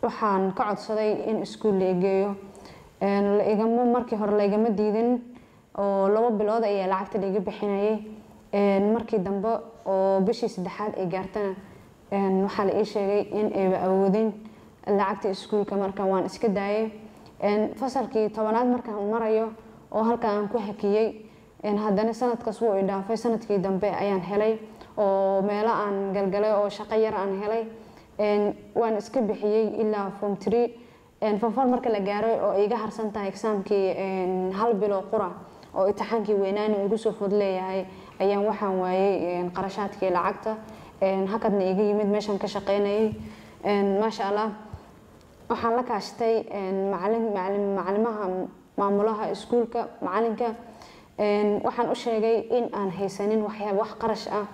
Waxaan ka codsaday in iskuul la igeeyo. La igama markii hore laigama diidin, oo 2 bilood ayaa lacagta laiga bixinayay. Markii dambe oo bishii saddexaad ay gaartana, waxaa la ii sheegay in ayba awoodin lacagta iskuulka. Marka waan iska daayay. Fasalkii 10aad markaan marayo oo halkaa aan ku hakiyey, haddana sanadkaas wuu i dhaafay. Sanadkii dambe ayaan helay oo meelo aan galgalay oo shaqo yar aan helay. Waan iska bixiyey ilaa form 3. Form 4 marka la gaaray oo iga harsan tahay examkii hal bilo qura oo imtixaankii weynaani igu soo food leeyahay, ayaan waxaan waayey qarashaadkii lacagta. Hakadna iga yimid meeshaan ka shaqeynayay. Maasha Allah, waxaan la kaashtay macalin macalin macalimaha, maamulaha iskuulka, macalinka. Waxaan u sheegay in aan haysanin waxyaab wax qarash ah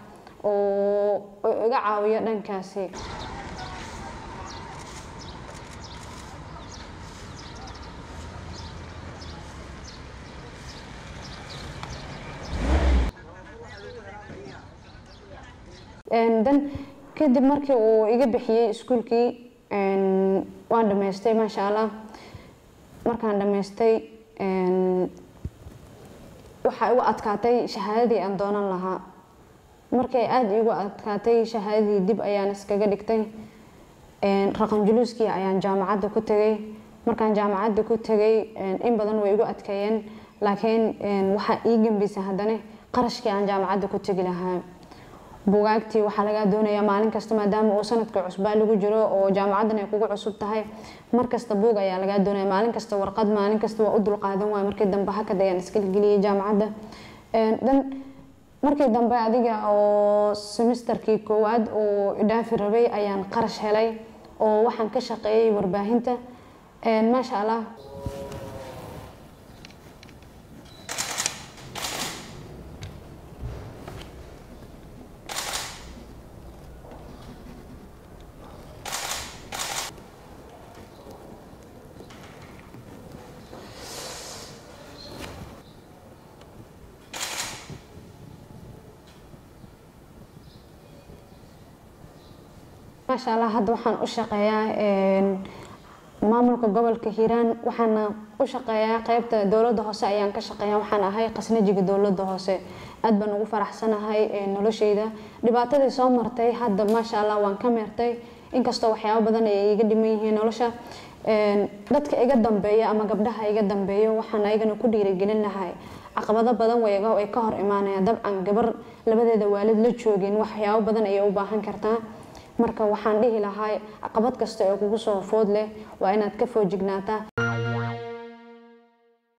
oo iga caawiyo dhankaasi. Dan kadib markii uu iga bixiyey iskuulkii, waan dhamaystay, maasha Allah. Markaan dhamaystay, waxaa igu adkaatay shahaadadii aan doonan lahaa. Markay aada iigu adkaatay shahaadadii, dib ayaan iskaga dhigtay. Raqam juluuskii ayaan jaamacadda ku tegay. Markaan jaamacadda ku tegay, in badan way igu adkeeyeen, laakiin waxaa ii gambisay haddana qarashkii aan jaamacadda ku tegi lahaa. Bugaagtii waxaa lagaa doonayaa maalin kasta, maadaama uu sanadka cusbaa lagu jiro oo jaamacaddan ay kugu cusub tahay, mar kasta buug ayaa lagaa doonaya, maalin kasta warqad, maalin kasta. Waa u dulqaadan waay. Markii dambe hakad ayaan iska geliyey jaamacadda. Dan markii dambe adiga oo semesterkii koowaad oo idhaafi rabay ayaan qarash helay oo waxaan ka shaqeeyey warbaahinta, maasha Allah. Maasha Allah, hadda waxaan u shaqeeyaa maamulka gobolka Hiiraan. Waxaana u shaqeeyaa qeybta dowladda hoose ayaan ka shaqeeyaa. Waxaan ahay qasnajiga dowladda hoose. Aad baan ugu faraxsanahay nolosheyda. Dhibaatadii soo martay hadda, maasha Allah, waan ka meertay, inkastoo waxyaabo badan ay iga dhiman yihiin nolosha. Dadka iga dambeeya ama gabdhaha iga dambeeya waxaan ayagana ku dhiirigelin lahay, caqabado badan way ka hor imaanayaan. Dabcan gabar labadeeda waalid la joogin waxyaabo badan ayay u baahan kartaa. Marka waxaan dhihi lahaa, caqabad kasta oo kugu soo food leh waa inaad ka foojignaataa.